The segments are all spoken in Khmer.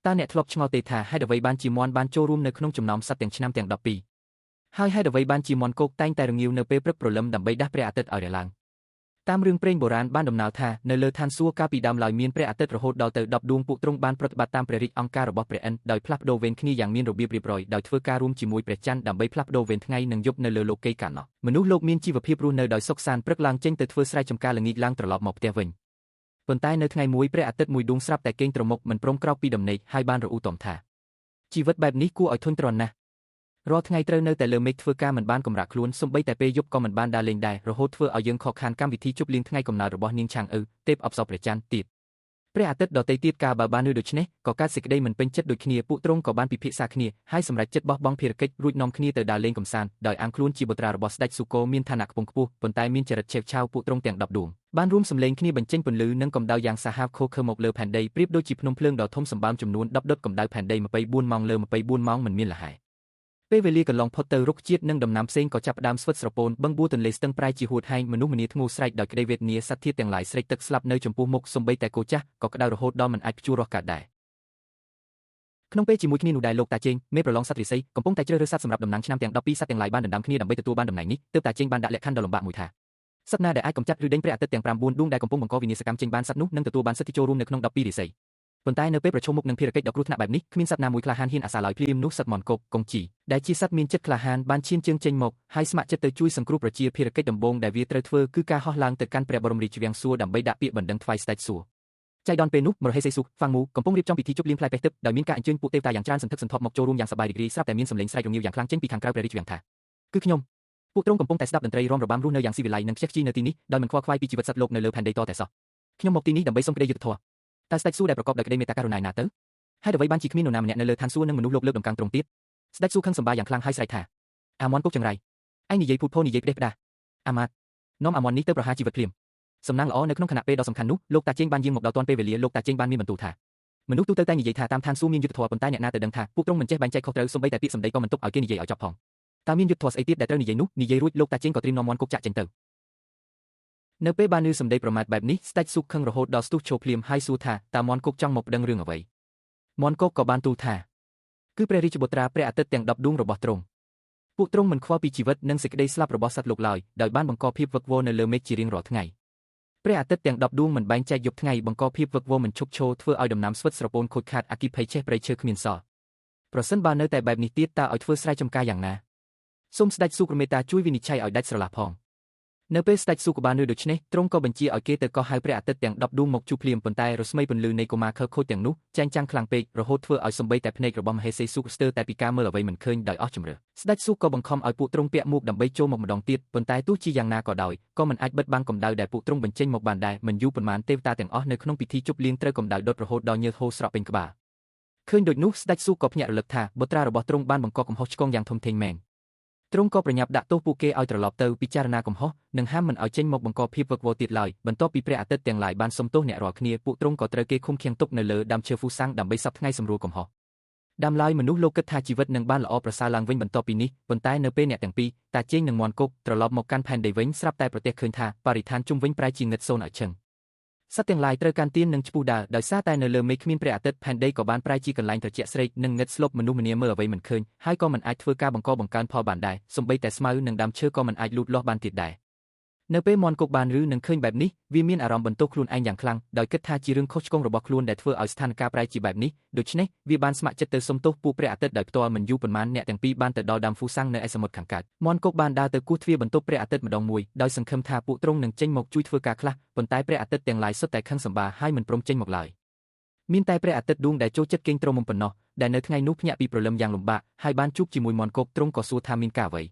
តើអ្នកធ្លាប់ឆ្ងល់ទេថាហេតុអ្វីបានជាមាន់បានចូលរួមនៅក្នុងចំណោមសត្វទាំងឆ្នាំទាំង12ហើយហេតុអ្វីបានជាមាន់គោកតែងតែរងាវនៅពេលព្រឹកព្រលឹមដើម្បីដាស់ព្រះអាទិត្យឲ្យរះឡើងតាមរឿងព្រេងបុរាណបានដំណើរថានៅលើឋានសួគ៌កាលពីដើមឡើយមានព្រះអាទិត្យរហូតដល់ទៅ10ដួងពួកទ្រង់បានប្រតិបត្តិតាមព្រះរាជអង្គការរបស់ព្រះឥន្ទ្រដោយផ្លាស់ប្ដូរវេនគ្នាយ៉ាងមានរបៀបរៀបរយដោយធ្វើការរួមជាមួយព្រះច័ន្ទដើម្បីផ្លាស់ប្ដូរវេនថ្ងៃនិងយប់នៅលើលោកីកាលនោះមនុស្សលោកមានជីវភាពរស់នៅដោយសុខសាន្តព្រឹកឡើងចេញទៅធ្វើស្រែចម្ការល្ងាចឡើងត្រឡប់មកផ្ទះវិញប៉ុន្តែនៅថ្ងៃមួយព្រះអាទិត្យមួយដួងស្រាប់តែគេងត្រមុកមិនព្រមក្រោកពីដំណេកហើយបានរអ៊ូទាំថាជីវិតបែបនេះគួរឲ្យធុញទ្រាន់ណាស់រាល់ថ្ងៃត្រូវនៅតែលើមេឃធ្វើការមិនបានកម្រាកខ្លួនសូម្បីតែពេលយប់ក៏មិនបានដើរលេងដែររហូតធ្វើឲ្យយើងខកខានកម្មវិធីជប់លៀងថ្ងៃកំណើតរបស់នាងឆាងអ៊ឺទេពអប្សរព្រះច័ន្ទទៀតព្រះអាទិត្យដទៃទៀតកាលបើបានឬដូច្នេះក៏កើតសេចក្តីមិនពេញចិត្តដូចគ្នាពួកទ្រង់ក៏បានពិភាក្សាគ្នាហើយសម្រេចចិត្តបោះបង់ភារកិច្ចរួចនាំគ្នាទៅដើរលេងកម្សាន្តដោយអាងខ្លួនជាបុត្រារបស់ស្ដេចស៊ូកូមានឋានៈខ្ពង់ខ្ពស់ប៉ុន្តែមានចរិតឆេវឆាវពួកទ្រង់ទាំង10ដួងបានរួមសម្លេងគ្នាបញ្ចេញពន្លឺនិងកម្ដៅយ៉ាងសាហាវឃោរឃៅមកលើផែនដីប្រៀបដូចជាភ្នំភ្លើងដ៏ធំសម្បើមចំនួន10ដុតកម្ដៅផែនដី24ម៉ោងលើ24ម៉ោងមិនមានលហែពេលវេលាកន្លងផុតទៅរុក្ខជាតិនិងដំណាំផ្សេងក៏ចាប់ផ្ដើមស្វិតស្រពោនបឹងបួទន្លេស្ទឹងប្រែជាហួតហែងមនុស្សម្នាធ្ងោស្រែកដោយក្តីវេទនាសត្វធាតុទាំងឡាយស្រេកទឹកស្លាប់នៅចំពោះមុខសូម្បីតែគោចាស់ក៏ក្តៅរហូតដល់មិនអាចព្យួររស់កើតដែរក្នុងពេលជាមួយគ្នានោះដែរលោកតាជេងមេប្រឡងសត្វរាសីកំពុងតែជ្រើសរើសសត្វសម្រាប់តំណាងឆ្នាំទាំង12សត្វទាំងឡាយបានដណ្ដើមគ្នាដើម្បីទទួលបានតំណែងនេះទើបតាជេងបានដាក់លក្ខខណ្ឌដ៏លំបាកមួយថាសត្វណាដែលអាចកម្ចាត់ឬដេញព្រះអាទិត្យទាំង9ដួងដែលកំពុងបង្កវិនាសកម្មចេញបានសត្វនោះនឹងទទួលបានសិទ្ធិចូលរួមនៅក្នុង12រាសីប៉ុន្តែនៅពេលប្រឈមមុខនឹងភារកិច្ចដ៏គ្រោះថ្នាក់បែបនេះគ្មានសត្វណាមួយក្លាហានហ៊ានអាសាឡើយភ្លាមនោះសត្វមាន់គោកកុងជីដែលជាសត្វមានចិត្តក្លាហានបានឈានជើងចេញមកហើយស្ម័គ្រចិត្តទៅជួយសង្គ្រោះប្រជាភារកិច្ចដំបូងដែលវាត្រូវធ្វើគឺការហោះឡើងទៅកាន់ព្រះបរមរាជវាំងសួគ៌ដើម្បីដាក់ពាក្យបណ្ដឹងថ្វាយស្ដេចសួគ៌ចៃដន្យពេលនោះមរហេសីស៊ុហ្វាងមូកំពុងរៀបចំពិធីជប់លៀងផ្លែបេះទឹកដោយមានការអញ្ជើញពួកទេវតាយ៉ាងច្រើនសន្ធឹកសន្ធាប់មកចូលរួមយ៉ាងសប្បាយរីករាយស្រាប់តែមានសម្លេងស្រែករងាវយ៉ាងខ្លាំងចេញពីខាងក្រៅព្រះរាជវាំងថាគឺខ្ញុំពួកទ្រង់កំពុងតែស្ដាប់តន្ត្រីរាំរបាំរស់នៅយ៉ាងស៊ីវិល័យនិងខ្ជះខ្ជាយនៅទីនេះដោយមិនខ្វល់ខ្វាយពីជីវិតសត្វលោកនៅលើផែនដីតតែសោះខ្ញុំមកទីនេះដើម្បីសុំក្តីយុត្តិធម៌តើស្ដេចសួគ៌ដែលប្រកបដោយក្តីមេត្តាករុណាឯណាទៅហេតុអ្វីបានជាគ្មាននរណាម្នាក់នៅលើឋានសួគ៌និងមនុស្សលោកលើកតម្កើងទ្រង់ទៀតស្ដេចសួគ៌ខឹងសម្បាយ៉ាងខ្លាំងហើយស្រែកថាអាមាន់ពុកចង្រៃឯងនិយាយភូតភរនិយាយផ្ដេសផ្ដាសអាមាត្យនាំអាមាន់នេះទៅប្រហារជីវិតភ្លាមសំណាងល្អនៅក្នុងខណៈពេលដ៏សំខាន់នោះលោកតាជេងបានយាងមកដល់ទាន់ពេលវេលាលោកតាជេងបានមានបន្ទូលថាមនុស្សទូទៅតែនិយាយថាតាមឋានសួគ៌មានយុត្តិធម៌ប៉ុន្តែអ្នកណាទៅដឹងថាពួកទ្រង់មិនចេះបែងចែកខុសត្រូវសូម្បីតែពាក្យសម្ដីក៏មិនទុកឲ្យគេនិយាយឲ្យចប់ផងតើមានយុត្តិធម៌ស្អីទៀតដែលត្រូវនិយាយនោះនិយាយរួចលោកតាជេងក៏ត្រៀមនាំមាន់គោកចាក់ចេញទៅនៅពេលបានឮសម្ដីប្រមាថបែបនេះស្ដេចស៊ូខឹងរហូតដល់ស្ទុះឈរភ្លាមហើយសួរថាតើមាន់គោកចង់មកប្តឹងរឿងអ្វីមាន់គោកក៏បានទូលថាគឺព្រះរាជបុត្រាព្រះអាទិត្យទាំង10ដួងរបស់ទ្រង់ពួកទ្រង់មិនខ្វល់ពីជីវិតនិងសេចក្តីស្លាប់របស់សត្វលោកឡើយដោយបានបង្កភាពវឹកវរនៅលើមេឃជារៀងរាល់ថ្ងៃព្រះអាទិត្យទាំង10ដួងមិនបែងចែកយប់ថ្ងៃបង្កភាពវឹកវរមិនឈប់ឈរធ្វើឲ្យដំណាំស្វិតស្រពោនខូចខាតអគ្គិភ័យឆេះព្រៃឈើគ្មានសល់ប្រសិនបើនៅតែបែបនេះទៀតតើឲ្យធ្វើស្រែចម្ការយ៉ាងណាសូមស្ដេចស៊ូមេត្តាជួយវិនិច្ឆ័យឲ្យដាច់ស្រឡះផងនៅពេលស្ដេចស៊ូក៏បានឮដូច្នេះទ្រង់ក៏បញ្ជាឲ្យគេទៅកោះហៅព្រះអាទិត្យទាំង10ដួងមកជួបភ្លាមប៉ុន្តែរស្មីពន្លឺនៃកុមារខិលខូចទាំងនោះចែងចាំងខ្លាំងពេករហូតធ្វើឲ្យសំបីតែភ្នែករបស់មហេសីស៊ូស្ទើរតែពីការមើលអ្វីមិនឃើញដោយអស់ជំរឿស្ដេចស៊ូក៏បង្ខំឲ្យពួកទ្រង់ពាក់មួកដើម្បីចូលមកម្ដងទៀតប៉ុន្តែទោះជាយ៉ាងណាក៏ដោយក៏មិនអាចបិទបាំងកម្ដៅដែលពួកទ្រង់បញ្ចេញមកបានដែរមិនយូរប៉ុន្មានទេវតាទាំងអស់នៅក្នុងពិធីជប់លៀងត្រូវកម្ដៅដុតរហូតដល់ញើសហូរស្រក់ពេញក្បាលឃើញដូចនោះស្ដេចស៊ូក៏ភ្ញាក់រលឹកថាបុត្រារបស់ទ្រង់បានបង្កកំហុសឆ្គងយ៉ាងធំធេងមែនទ្រង់ក៏ប្រញាប់ដាក់ទោសពួកគេឲ្យត្រឡប់ទៅពិចារណាកំហុសនិងហាមមិនឲ្យចេញមកបង្កភាពវឹកវរទៀតឡើយបន្ទាប់ពីព្រះអាទិត្យទាំងឡាយបានសុំទោសអ្នករាល់គ្នាពួកទ្រង់ក៏ត្រូវគេឃុំឃាំងទុកនៅលើដើមឈើហ្វូសាំងដើម្បីសប្តាហ៍ថ្ងៃសម្រួលកំហុសដើមឡើយមនុស្សលោកគិតថាជីវិតនឹងបានល្អប្រសើរឡើងវិញបន្ទាប់ពីនេះប៉ុន្តែនៅពេលអ្នកទាំងពីរតាជេងនិងមាន់គោកត្រឡប់មកកាន់ផែនដីវិញស្រាប់តែប្រទះឃើញថាបរិស្ថានជុំវិញប្រែជាងឹតសូន្យឲ្យឈឹងសត្វទាំងឡាយត្រូវកាន់ទៀននិងឈ្មោះដើរដោយសារតែនៅលើមេឃគ្មានព្រះអាទិត្យផែនដីក៏បានប្រែជាកន្លែងត្រជាក់ស្រេកនិងងឹតស្លុបមនុស្សម្នាមើលអ្វីមិនឃើញហើយក៏មិនអាចធ្វើការបង្កបង្កើនផលបានដែរសូម្បីតែស្មៅនិងដើមឈើក៏មិនអាចលូតលាស់បានទៀតដែរនៅពេលមាន់គោកបានឬនឹងឃើញបែបនេះវាមានអារម្មណ៍បន្ទោសខ្លួនឯងយ៉ាងខ្លាំងដោយគិតថាជារឿងខុសឆ្គងរបស់ខ្លួនដែលធ្វើឲ្យស្ថានភាពប្រែជាបែបនេះដូច្នេះវាបានស្ម័គ្រចិត្តទៅសុំទោសពួកព្រះអាទិត្យដោយផ្ទាល់មិនយូរប៉ុន្មានអ្នកទាំងពីរបានទៅដល់ដើមហ្វូសាំងនៅឯសមុទ្រខាងកើតមាន់គោកបានដើរទៅគោះទ្វារបន្ទប់ព្រះអាទិត្យម្ដងមួយដោយសង្ឃឹមថាពួកទ្រង់នឹងចេញមកជួយធ្វើការខ្លះប៉ុន្តែព្រះអាទិត្យទាំងឡាយសុទ្ធតែខឹងសម្បាហើយមិនព្រមចេញមកឡើយមានតែព្រះអាទិត្យដួងដែលចូលចិត្តគេងទ្រមុំប៉ុណ្ណោះដែលនៅថ្ងៃនោះភ្ញាក់ពីព្រលឹមយ៉ាងលំបាកហើយបានជួបជាមួយមាន់គោកទ្រង់ក៏សួរថាមានការអ្វ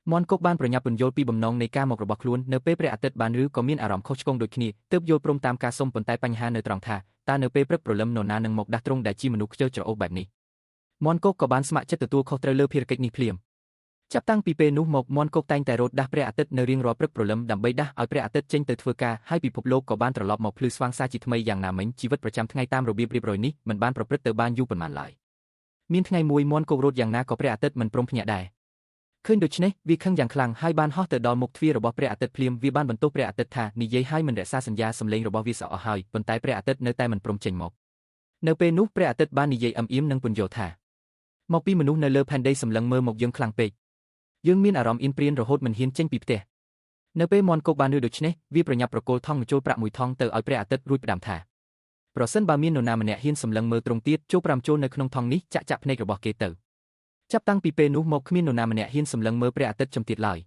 ីមាន់គោកបានប្រញាប់ពន្យល់ពីបំណងនៃការមករបស់ខ្លួននៅពេលព្រះអាទិត្យបានឬក៏មានអារម្មណ៍ខុសឆ្គងដូចគ្នាទើបយល់ព្រមតាមការសុំប៉ុន្តែបញ្ហានៅត្រង់ថាតើនៅពេលព្រឹកព្រលឹមនរណានឹងមកដាស់ទ្រង់ដែលជាមនុស្សខ្ជិលច្រអូសបែបនេះមាន់គោកក៏បានស្ម័គ្រចិត្តទទួលខុសត្រូវលើភារកិច្ចនេះភ្លាមចាប់តាំងពីពេលនោះមកមាន់គោកតែងតែរត់ដាស់ព្រះអាទិត្យនៅរៀងរាល់ព្រឹកព្រលឹមដើម្បីដាស់ឲ្យព្រះអាទិត្យចេញទៅធ្វើការហើយពិភពលោកក៏បានត្រឡប់មកភ្លឺស្វាងសាជាថ្មីយ៉ាងណាមិញជីវិតប្រចាំថ្ងៃតាមរបៀបរៀបរយនេះមិនបានប្រព្រឹត្តទៅបានយូរប៉ុន្មានឡើយមានថ្ងៃមួយមាន់គោករត់យ៉ាងណាក៏ព្រះអាទិត្យមិនព្រមភ្ញាក់ដែរ ឃើញដូច្នេះវាខឹងយ៉ាងខ្លាំងហើយបានហោះទៅដល់មុខទ្វាររបស់ព្រះអាទិត្យភ្លាមវាបានបន្ទោសព្រះអាទិត្យថានិយាយហើយមិនរក្សាសន្យាសម្លេងរបស់វាសោះអស់ហើយប៉ុន្តែព្រះអាទិត្យនៅតែមិនព្រមចេញមក នៅពេលនោះព្រះអាទិត្យបាននិយាយអឹមអៀមនិងពន្យល់ថាមកពីមនុស្សនៅលើផែនដីសម្លឹងមើលមកយើងខ្លាំងពេកយើងមានអារម្មណ៍អៀនព្រានរហូតមិនហ៊ានចេញពីផ្ទះនៅពេលមាន់គោកបានឮដូច្នេះវាប្រញាប់ប្រគល់ថង់ម្ជុលប្រាក់មួយថង់ទៅឲ្យព្រះអាទិត្យរួចផ្ដាំថាប្រសិនបើមាននរណាម្នាក់ហ៊ានសម្លឹងមើលទ្រង់ទៀតចូលប្រាំចូលនៅក្នុងថង់នេះចាក់ចាក់ភ្នែករបស់គេទៅចាប់តាំងពីពេលនោះមកគ្មាននរណាម្នាក់ហ៊ានសម្លឹងមើលព្រះអាទិត្យចំទៀតឡើយ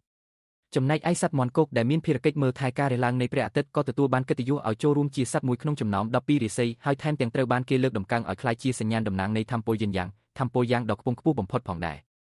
ចំណែកឯសត្វមាន់គោកដែលមានភារកិច្ចមើលថែការរះឡើងនៃព្រះអាទិត្យក៏ទទួលបានកិត្តិយសឲ្យចូលរួមជាសត្វមួយក្នុងចំណោម12រាសីហើយថែមទាំងត្រូវបានគេលើកតម្កើងឲ្យក្លាយជាសញ្ញាណតំណាងនៃធម្មពលយិនយ៉ាងធម្មពលយ៉ាងដ៏ខ្ពង់ខ្ពស់បំផុតផងដែរ។